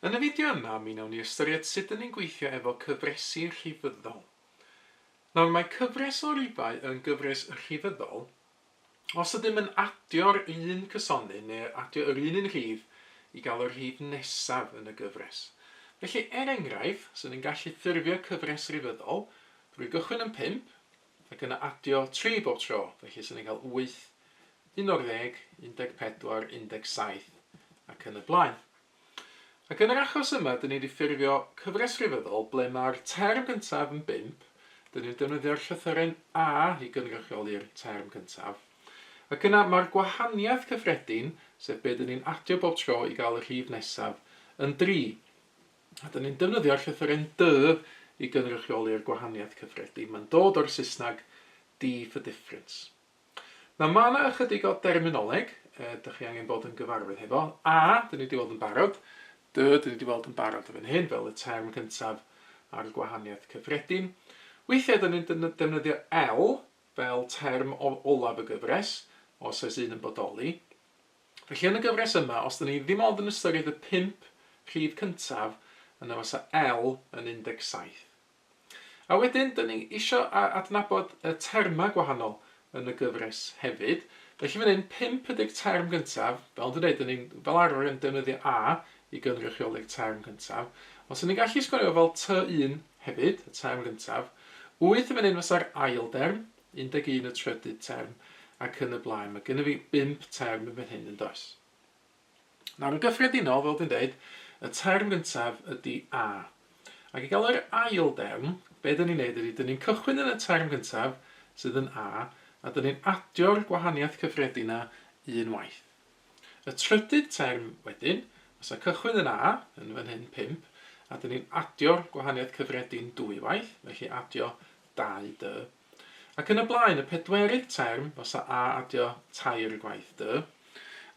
Yn y fideo yma, mi wnawn ni ystyried sut dyn ni'n gweithio efo cyfresi rhifyddol. Nawr, mae cyfres o rifau yn gyfres rhifyddol os ydym yn adio'r un cysonyn neu adio yr un un rhif i gael y rhif nesaf yn y gyfres. Felly, er enghraifft, 'swn i'n gallu ffurfio cyfres rifyddol drwy gychwyn yn 5 ac yna adio 3 bob tro, felly 'swn i'n cael 8, 11, 14, 17 ac yn y blaen. Ac yn yr achos yma, dyn ni wedi ffurfio cyfres rifyddol ble mae'r term gyntaf yn bump, dyn ni'n defnyddio'r llythyren A i gynrychioli'r term cyntaf, ac yna mae'r gwahaniaeth cyffredin, sef be dyn ni'n adio bob tro i gael y rhif nesaf, yn dri. A dyn ni'n defnyddio'r llythyren D i gynrychioli'r gwahaniaeth cyffredin. Mae'n dod o'r Saesneg D for difference. Nawr mae yna ychydig o derminoleg yy dych chi angen bod yn gyfarwydd hefo. A, dyn ni wedi weld yn barod. D, dyn ni wedi weld yn barod yn fan hyn fel y term cyntaf a'r gwahaniaeth cyffredin. Weithiau dyn ni'n defnyddio L fel term olaf y gyfres, os oes un yn bodoli. Felly yn y gyfres yma, os dyn ni ddim ond yn ystyried y pump rhif cyntaf, yna fysa L yn 17. A wedyn, dyn ni isio adnabod y termau gwahanol yn y gyfres hefyd. Felly fan hyn, 5 ydy'r term gyntaf. Fel dwi'n dweud, dyn ni'n fel arfer yn defnyddio A i gynrychioli'r term gyntaf. Ond 'swn i'n gallu sgwennu fo fel T1 hefyd, y term gyntaf. 8 yn fan hyn fysa'r ail derm, 11 y trydydd term, ac yn y blaen. Mae gennym fi bump term yn fan hyn, yn does? Nawr, yn gyffredinol, fel dwi'n deud, y term gyntaf ydy A. Ac i gael yr ail derm, be dyn ni'n neud ydy, dyn ni'n cychwyn yn y term gyntaf, sydd yn A, a dyn ni'n adio'r gwahaniaeth cyffredin 'na un waith. Y trydydd term wedyn, fysa cychwyn yn A, yn fan hyn 5, a dyn ni'n adio'r gwahaniaeth cyffredin dwy waith, felly adio 2 dy. Ac yn y blaen, y pedwerydd term fysa A adio tair gwaith dy.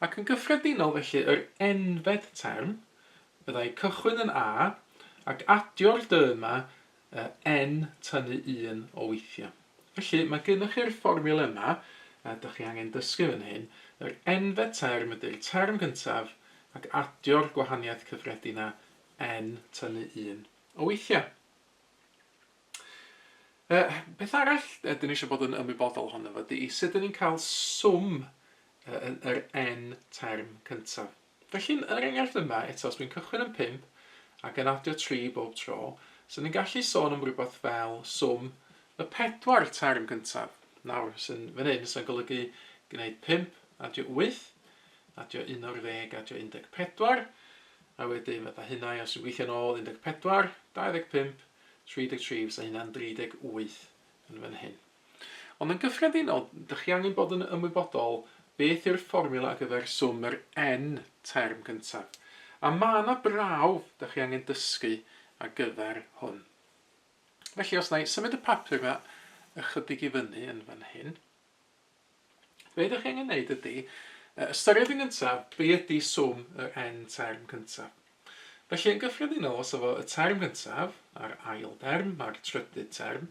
Ac yn gyffredinol felly yr enfed term fyddai cychwyn yn A ac adio'r dy yma N tynnu 1 o weithiau. Felly mae gennych chi'r fformiwla yma, a dych chi angen dysgu fan hyn, yr enfed term ydy'r term gyntaf ac adio'r gwahaniaeth cyffredin â N tynnu 1 o weithiau. Peth arall dyn ni eisiau bod yn ymwybodol ohono fo ydy sut dyn ni'n cael swm yr n term cyntaf. Felly yn yr enghraifft yma, eto, os dwi'n cychwyn yn 5 ac yn adio 3 bob tro, so ni'n gallu sôn am rhywbeth fel swm y pedwar term cyntaf. Nawr, sy'n fan hyn, sy'n golygu gwneud 5 adio 8, adio 11, adio 14, a wedyn fatha hynna, os dwi'n gweithio'n ôl 14, 25, 33 fysa hynna'n 38 yn fan hyn. Ond yn gyffredinol, dych chi angen bod yn ymwybodol beth yw'r fformiwla ar gyfer swm yr n term cyntaf. A mae yna brawf dych chi angen dysgu ar gyfer hwn. Felly, os na i symud y papur yma ychydig i fyny yn fan hyn, Be ydych chi angen wneud ydy ystyried yn gyntaf be ydy swm yr n term cyntaf. Felly yn gyffredinol os efo y term gyntaf a'r ail derm a'r trydydd term,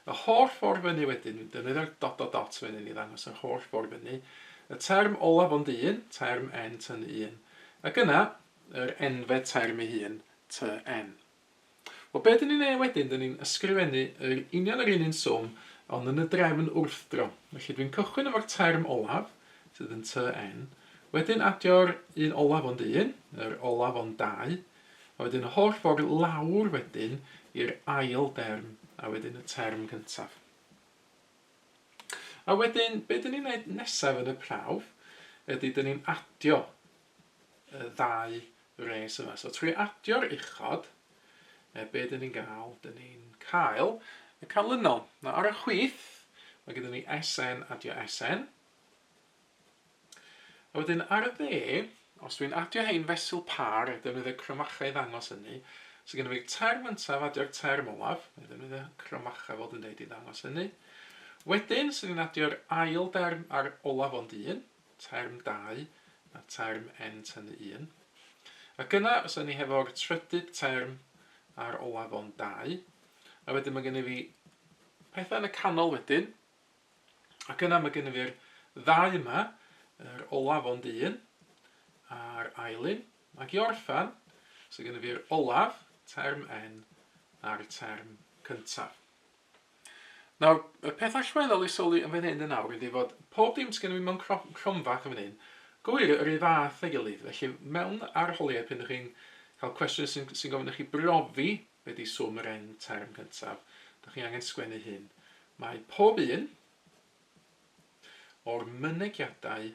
y holl ffordd fyny wedyn, dwi'n defnyddio'r dot dot dot fan hyn i ddangos yr holl ffordd fyny, y term olaf ond un, term n tynnu un, ac yna yr enfed term ei hun, tn. Wel, be dyn ni'n ei wedyn, dyn ni'n ysgrifennu yr union yr un un swm, ond yn y drefn wrthdro. Felly dwi'n cychwyn efo'r term olaf, sydd yn tn, wedyn adio'r un olaf ond un, yr olaf ond dau, a wedyn y holl ffordd lawr wedyn i'r ail derm, a wedyn y term cyntaf. A wedyn, be dyn ni'n neud nesaf yn y prawf, ydy dyn ni'n adio y ddau res yma. So trwy adio'r uchod, e, be dyn ni'n gael? Dyn ni'n cael y canlynol. Nawr ar y chwith, mae gyda ni SN adio SN. A wedyn ar y dde, os dwi'n adio hein fesul par, a defnyddio cromachau i ddangos hynny, so gyda fi'r term gyntaf adio'r term olaf, neu ddefnyddio cromachau fel dwi'n deud i ddangos hynny. Wedyn, swn i'n adio'r ail derm a'r olaf ond un, term 2 a term n tynnu 1. Ac yna, fysa ni hefo'r trydydd term a'r olaf ond 2. A wedyn mae gennyf fi pethau yn y canol wedyn. Ac yna mae gennyf fi'r ddau yma, yr olaf ond 1 a'r ail un. Ac i orffan, So gennym fi'r olaf, term n, a'r term cyntaf. Nawr, y peth allweddol i sylwi yn fan hyn yn awr ydy fod pob dim sydd gennym fi mewn cromfach yn fan hyn, gwir yr un fath ei gilydd. Felly, mewn arholiad, pan ydych chi'n cael cwestiwn sy'n sy gofyn i chi brofi be di swm yr n term cyntaf, ydych chi angen sgwennu hyn. Mae pob un o'r mynegiadau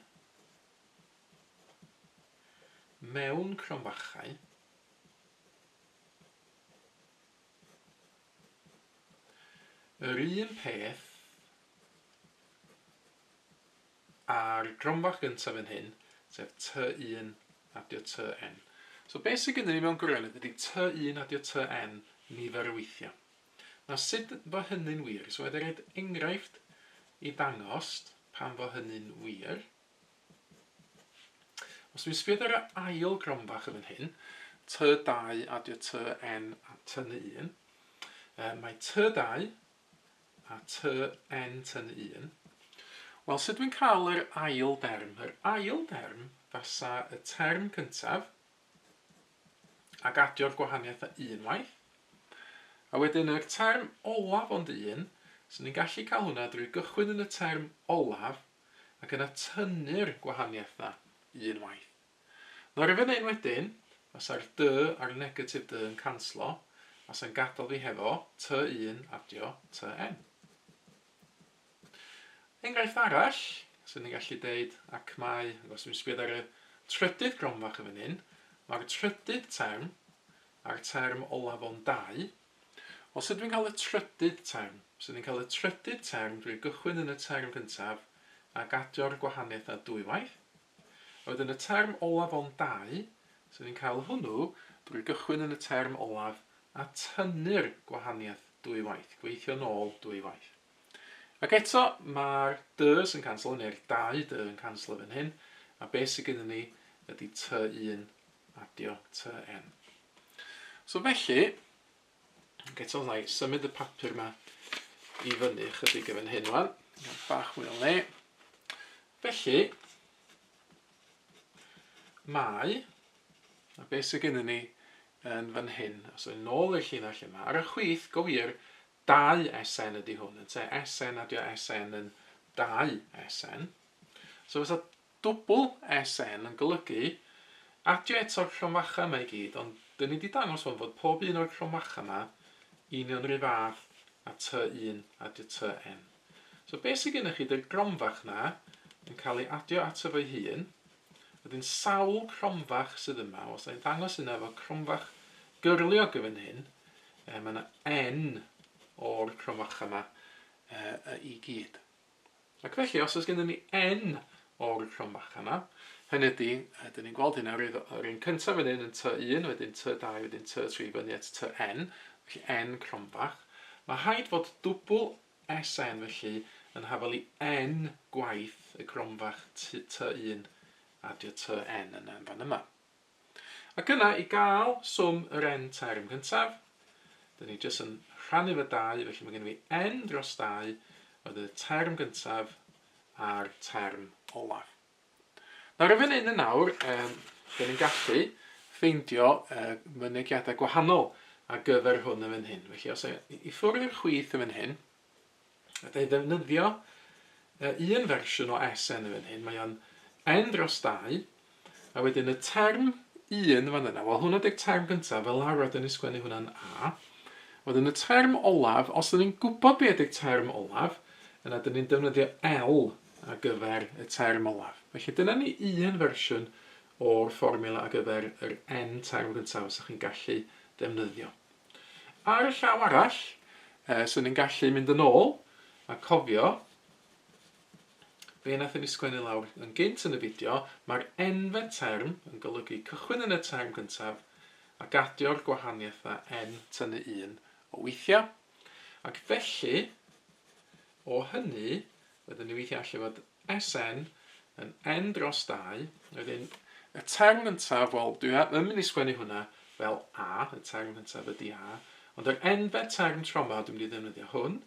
mewn cromfachau Yr un peth â'r gronfach gyntaf fan hyn, sef T1 adio Tn. So beth sydd gennym ni mewn gwirionedd ydy T1 adio Tn nifer o weithiau. Nawr sut fo hynny'n wir? So wedi rhaid enghraifft i ddangos pan fo hynny'n wir. Os dwi'n sbio ar y ail gronfach yn fan hyn, T2 adio Tn a tynnu 1, mae T2 a Tn tynnu 1. Wel, sut dwi'n cael yr ail derm? Yr ail derm fasa y term cyntaf ac adio'r gwahaniaeth a un waith. A wedyn yr term olaf ond un, so ni'n gallu cael hwnna drwy gychwyn yn y term olaf ac yna tynnu'r gwahaniaeth 'na un waith. Nawr yn fan hyn wedyn, fasa'r d a'r negatif d yn canslo, a sa'n gadael fi hefo t1 adio tn. Enghraifft arall, sy'n ni'n gallu deud, ac mae, os dwi'n sbio ar y trydydd gronfach yn fan hyn, mae'r trydydd term a'r term olaf o'n 2. Wel, sut dwi'n cael y trydydd term? Swn i'n cael y trydydd term drwy gychwyn yn y term cyntaf ac adio'r gwahaniaeth â dwywaith. A wedyn y term olaf ond dau, swn i'n cael hwnnw drwy gychwyn yn y term olaf a tynnu'r gwahaniaeth dwywaith, gweithio nôl dwywaith. Ac eto, mae'r d sy'n canslo, neu'r dau d yn canslo fan hyn, a beth sydd gennym ni ydy t1 adio tn. So felly, ac eto wna i symud y papur yma i fyny chydig yn fan hyn wan, bach mwy o le. Felly, mae, a beth sydd gennym ni yn fan hyn, os yw'n nôl i'r llinell yma, ar y chwith, go wir, 2 SN ydy hwn, yn te SN adio SN yn 2 SN. So fysa Dwbl SN yn golygu adio eto'r cromfacha yma i gyd, ond dyn ni 'di dangos wan fod pob un o'r cromfacha yma union yr un fath a T1 adio Tn. So be sy gennych chi ydy'r gromfach 'na yn cael ei adio ato fo'i hun, wedyn sawl cromfach sydd yma, os na i ddangos hynna efo cromfach gyrliog yn fan hyn, e, mae yna N o'r cromfacha yma e, i gyd. Ac felly, os oes gennym ni N o'r cromfacha yma, hynny ydy, dyn ni'n gweld hynna, yr, yr un cyntaf fan hyn yn T1, wedyn T2, wedyn T3, fyny at Tn, felly N cromfach. Mae rhaid fod dwbl SN felly yn hafal i N gwaith y cromfach T1 adio Tn yna yn fan yma. Ac yna, i gael swm yr n term cyntaf, dyn ni jyst yn rhannu fo 2, felly mae gen i fi n dros 2, oedd y term gyntaf a'r term olaf. Nawr, y fan hyn yn nawr, um, dyn ni'n gallu ffeindio uh, mynegiadau gwahanol ar gyfer hwn yn fan hyn. Felly, os i ffwrdd i'r chwith yn fan hyn, a da i ddefnyddio un fersiwn o SN yn fan hyn, mae o'n n dros 2, a wedyn y term 1 fan yna, wel hwnna di'r term gyntaf, fel arfer dyn ni'n sgwennu hwnna'n A. Wedyn y term olaf, os dyn ni'n gwybod be ydy'r term olaf, yna dyn ni'n defnyddio L ar gyfer y term olaf. Felly dyna ni un fersiwn o'r fformiwla ar gyfer yr n term gyntaf os ydych chi'n gallu defnyddio. Ar y llaw arall, e, swn i'n gallu mynd yn ôl a cofio be nathon ni sgwennu lawr yn gynt yn y fideo, mae'r enfed term yn golygu cychwyn yn y term gyntaf ac adio'r gwahaniaeth na n tynnu 1 o weithiau. Ac felly, o hynny, byddwn ni weithio allan fod SN yn N dros 2, wedyn y term gyntaf, wel, dwi yn mynd i sgwennu hwnna fel A, y term gyntaf ydy A, ond yr enfed term tro yma, dwi'n mynd i ddefnyddio hwn,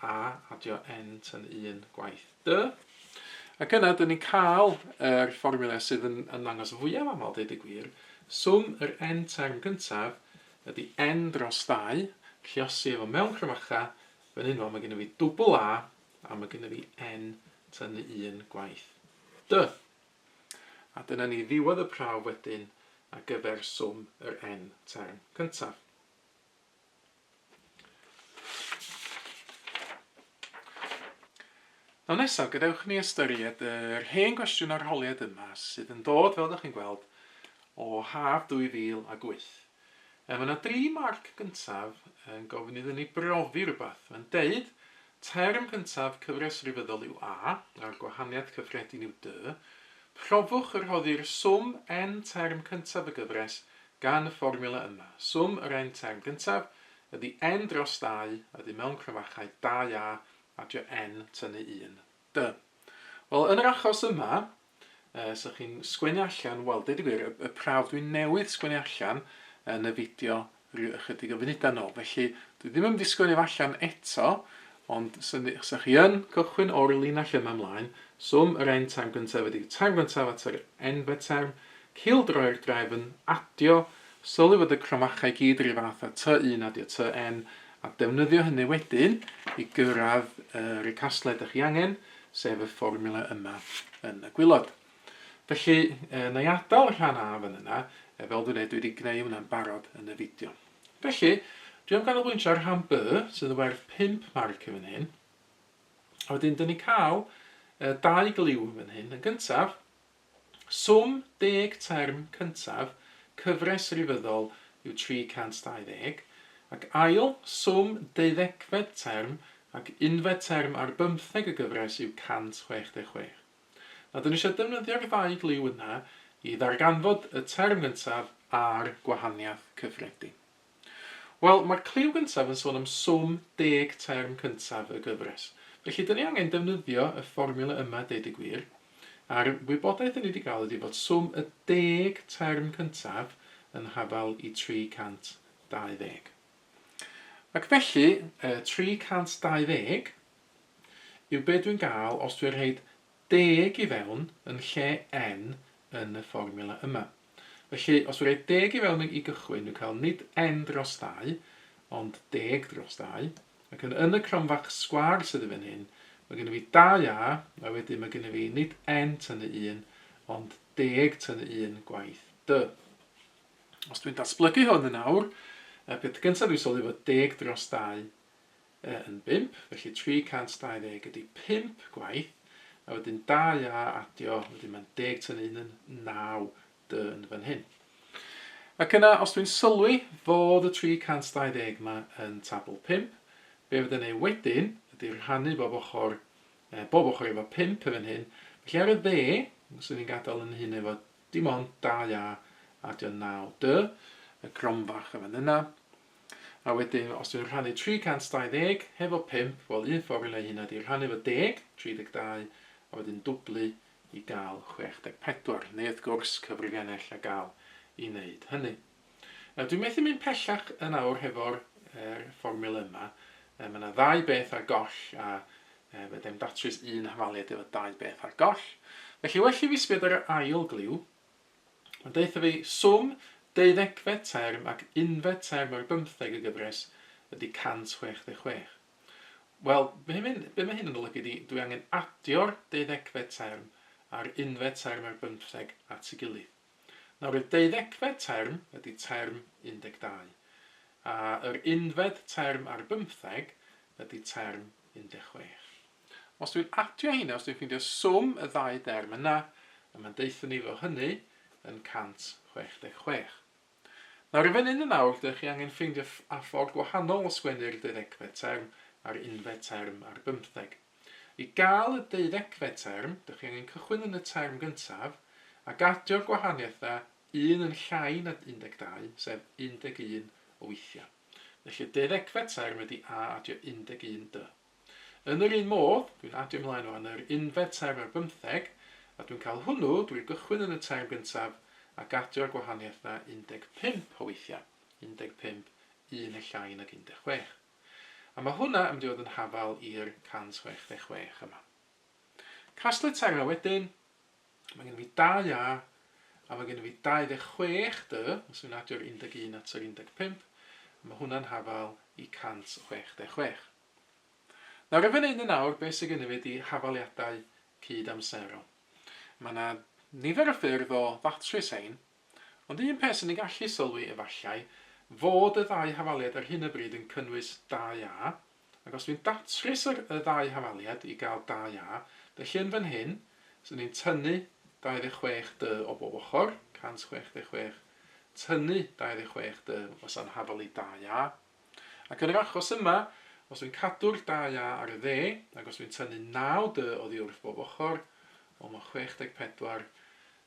A adio N tynnu 1 gwaith D. Ac yna, dyn ni'n cael yr fformiwla sydd yn, yn dangos fwyaf aml, dweud y gwir, Swm yr n term gyntaf ydy n dros 2, lluosi efo mewn cromfacha, fan hyn wel mae gennym fi dwbl A a mae gennym fi n tynnu 1 gwaith D. A dyna ni ddiwedd y prawf wedyn ar gyfer swm yr n term cyntaf. Nawr nesaf, gadewch i ni ystyried yr hen gwestiwn arholiad yma sydd yn dod, fel ydych chi'n gweld, o haf 2008. E, mae yna dri marc gyntaf yn gofyn iddyn ni brofi rhywbeth. Mae'n deud, term cyntaf cyfres rifyddol yw A, a'r gwahaniaeth cyffredin yw D. Profwch y rhoddir swm n term cyntaf y gyfres Gan y fformiwla yma, swm yr n term gyntaf ydy n dros 2 a wedyn mewn cromfachau 2a adio n tynnu 1 d. Wel, yn yr achos yma, uh, so chi'n sgwennu allan, wel, deud y gwir, y, y prawf dwi'n newydd sgwennu allan yn y fideo rhyw ychydig o funudau nôl. Felly, dwi ddim yn mynd i sgwennu fo allan eto, ond sa chi yn cychwyn o'r linell yma ymlaen, swm yr n term gyntaf ydy term gyntaf at yr nfed term, Cildroi'r drefn adio, sylwi fod y cromfachau i gyd yr un fath â T1 adio Tn, a defnyddio hynny wedyn i gyrraedd yr casgliad dych chi angen, sef y fformiwla yma yn y gwilod. Felly, na i adael rhan A fan yna, fel dwi'n dweud, dwi wedi gwneud hwnna'n barod yn y fideo. Felly, dwi am ganolbwyntio ar rhan B, sydd yn werth 5 marc yn fan hyn. A wedyn, dyn ni'n cael dau gliw yn fan hyn. Yn gyntaf, Swm deg term cyntaf cyfres rifyddol yw 320, ac ail swm deuddegfed term ac unfed term ar bymtheg y gyfres yw 166. Nawr, dyn ni eisiau defnyddio'r ddau gliw yna i ddarganfod y term gyntaf a'r gwahaniaeth cyffredin. Wel, mae'r cliw gyntaf yn sôn am swm deg term cyntaf y gyfres. Felly, dyn ni angen defnyddio y fformiwla yma, deud y gwir. A'r wybodaeth dyn ni wedi gael ydy fod swm y deg term cyntaf yn hafal i 320. Ac felly, 320 yw be dwi'n gael os dwi'n rhoid deg i fewn yn lle n yn y fformiwla yma. Felly, os dwi'n rhoi deg i fewn i gychwyn, dwi'n cael nid n dros 2, ond deg dros 2. Ac yn, yn y cromfach sgwâr sydd yn fan hyn, mae gennym fi 2a, a wedyn mae gennym fi nid n tynnu 1, ond deg tynnu 1 gwaith d. Os dwi'n datblygu hwn yn awr, y peth gyntaf dwi'n sylwi fod deg dros 2 yn bump, felly 320 ydy 5 gwaith, a wedyn 2a adio, wedyn mae'n deg tynnu un yn 9 d yn fan hyn. Ac yna, os dwi'n sylwi fod y 320 yma yn tabl 5, be fydd yn ei wedyn ydy rhannu bob ochr, eh, bob ochr efo 5 yn fan hyn. Felly ar y dde, swn i'n gadael yn hyn efo dim ond 2a adio 9d, y gronfach yn fan yna. A wedyn, os dwi'n rhannu 320 hefo 5, wel un ffordd i wneud hynna ydy rhannu efo deg, 32, a wedyn dwblu i gael 64, neu wrth gwrs cyfrifiannell a gael i wneud hynny. Nawr, dwi'n methu mynd pellach yn awr hefo'r er, fformiwla yma. E, mae yna ddau beth ar goll a e, fe ddim datrys un hafaliad efo dau beth ar goll. Felly well i fi sbio ar yr ail gliw. Mae'n deutha fi swm deuddegfed term ac unfed term ar bymtheg y gyfres ydy 166. Wel, be hyn, be mae hyn yn olygu ydy dwi angen adio'r deuddegfed term a'r unfed term ar bymtheg at ei gilydd. Nawr, y deuddegfed term ydy term 12, a yr unfed term ar bymtheg ydy term 16. Os dwi'n adio heina, os dwi'n ffeindio swm y ddau derm yna, a mae'n deutha ni fo hynny yn 166. Nawr i fan hyn yn awr, dych chi angen ffeindio a ffordd gwahanol o sgwennu'r deuddegfed term a'r unfed term ar bymtheg. I gael y deuddegfed term, dych chi angen cychwyn yn y term gyntaf ac adio'r gwahaniaeth yna un yn llai na 12, sef 11 o weithiau. Felly y deuddegfed term ydy A adio 11 D. Yn yr un modd, dwi'n adio ymlaen rwan yr unfed term ar bymtheg, a dwi'n cael hwnnw drwy gychwyn yn y term gyntaf ac adio'r gwahaniaeth 'na 15 o weithiau, 15, un yn llai nag 16. A mae hwnna yn mynd i fod yn hafal i'r 166 yma. Casglu termau wedyn, mae gen i fi 2A A mae gennym fi 26 dy, os dwi'n adio'r 11 at yr 15, mae hwnna'n hafal i 166. Nawr, yn fan hyn yn awr, beth sydd gennym fi ydy hafaliadau cyd-amserol. Mae yna nifer o ffyrdd o ddatrys hein, ond un peth sy'n ni'n gallu sylwi efallai, fod y ddau hafaliad ar hyn o bryd yn cynnwys 2A, ac os dwi'n datrys yr, y ddau hafaliad i gael 2A, felly yn fan hyn, sy'n ni'n tynnu 26 dy o bob ochr, 166 tynnu 26 dy fysa'n hafal i 2A. Ac yn yr achos yma, os dwi'n cadw'r 2A ar y dde, ac os dwi'n tynnu 9 dy oddi wrth bob ochr, wel mae 64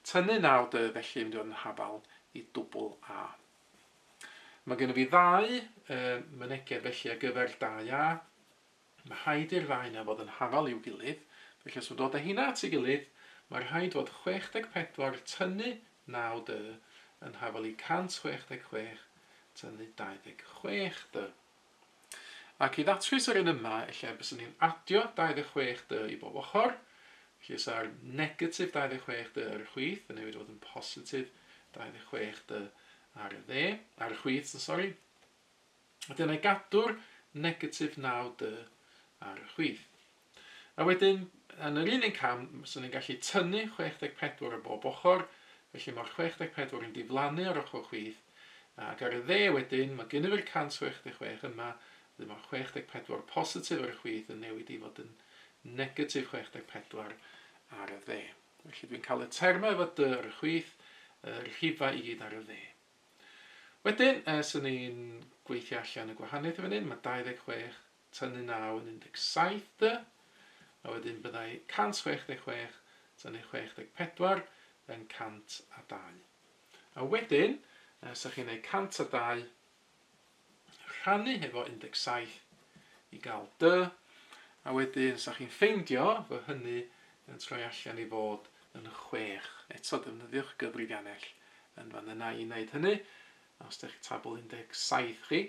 tynnu 9 dy felly yn mynd i fod yn hafal i dwbl A. Mae gennym fi ddau mynegiad felly ar gyfer 2A. Mae rhaid i'r ddau yna fod yn hafal i'w gilydd, felly os mae'n dod â hynna at ei gilydd, mae rhaid fod 64 tynnu 9 dy yn hafal i 166 tynnu 26 dy. Ac i ddatrys yr un yma, ella byswn ni'n adio 26 dy i bob ochr, felly sa'r negatif 26 dy ar y chwith yn newid i fod yn positif 26 dy ar y dde, ar y chwith, sori. A dyna i gadw'r negatif 9 dy ar y chwith. A wedyn, yn yr un un cam, swn i'n gallu tynnu 64 o bob ochr, felly mae'r 64 yn diflannu ar ochr chwith, ac ar y dde wedyn, mae gennyf fi'r 166 yma, wedyn mae'r 64 positif ar y chwith yn newid i fod yn negatif 64 ar y dde. Felly dwi'n cael y termau efo dy ar y chwith, y rhifau i gyd ar y dde. Wedyn, swn i'n gweithio allan y gwahaniaeth yn fan hyn, mae 26 tynnu 9 yn 17 dy, a wedyn byddai 166 tynnu 64 yn 102. A wedyn, 'sa chi'n neud 102 rhannu hefo 17 i gael dy, a wedyn 'sa chi'n ffeindio fo hynny yn troi allan i fod yn 6. Eto, defnyddiwch gyfrifiannell yn fan yna i wneud hynny, os ydych chi tabl 17 chi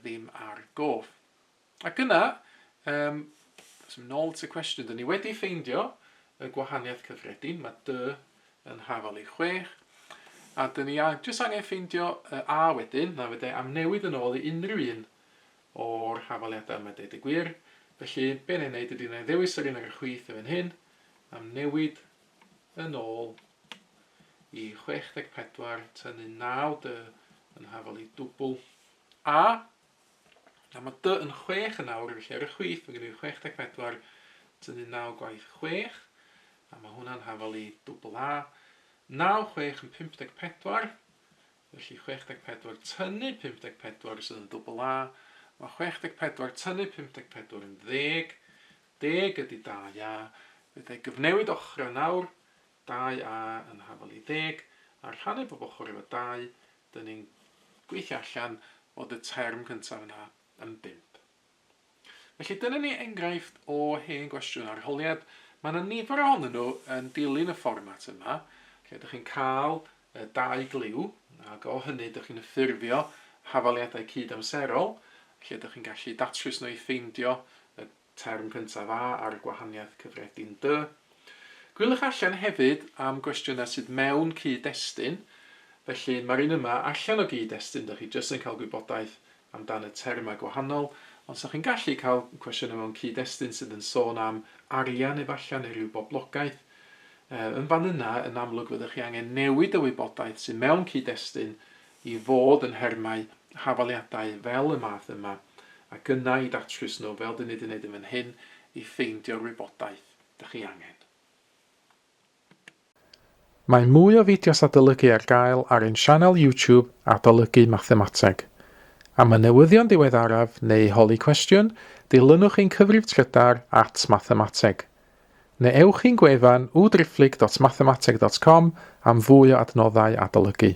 ddim ar gof. Ac yna, um, os ymwneud nôl at y cwestiwn, dyn ni wedi ffeindio y gwahaniaeth cyffredin, mae dy yn hafal i 6, a dyn ni jyst angen ffeindio y a wedyn, na fydde am newid yn ôl i unrhyw un o'r hafaliadau yma, deud y gwir. Felly, be ni'n neud ydy, na i ddewis yr un ar y chwith yn fan hyn, am newid yn ôl i 64 tynnu 9 dy yn hafal i dwbl a. A mae dy yn 6 yn awr, felly ar y chwith mae gen i 64 tynnu 9 gwaith 6, a mae hwnna'n hafal i dwbl A. 9, 6 yn 54, felly 64 tynnu 54 sydd yn dwbl A. Mae 64 tynnu 54 yn 10, 10 ydy 2A, fydda i gyfnewid ochrau nawr, 2A yn hafal i 10, a rhannu bob ochr efo 2, dyn ni'n gweithio allan fod y term cyntaf yna yn 5. Felly dyna ni enghraifft o hen gwestiwn arholiad. Mae yna nifer ohonyn nhw yn dilyn y fformat yma, lle ydych chi'n cael dau gliw, ac o hynny ydych chi'n ffurfio hafaliadau cyd-amserol, lle ydych chi'n gallu datrys nhw i ffeindio y term cyntaf A a'r gwahaniaeth cyffredin D. Gwyliwch allan hefyd am gwestiynau sydd mewn cyd-destun, felly mae'r un yma allan o gyd-destun, dych chi jyst yn cael gwybodaeth amdan y termau gwahanol, ond 'sa chi'n gallu cael cwestiynau mewn cyd-destun sydd yn sôn am arian efallai neu ryw boblogaeth. Yn fan yna, yn amlwg fyddwch chi angen newid y wybodaeth sydd mewn cyd-destun i fod yn nhermau hafaliadau fel y math yma, ac yna i datrys nhw fel dyn ni 'di wneud yn fan hyn i ffeindio'r wybodaeth dych chi angen. Mae mwy o fideos adolygu ar gael ar ein sianel YouTube Adolygu Mathemateg. Am y newyddion diweddaraf neu holi cwestiwn, dilynwch ein cyfrif trydar at mathemateg. Neu ewch i'n gwefan www.mathemateg.com am fwy o adnoddau adolygu.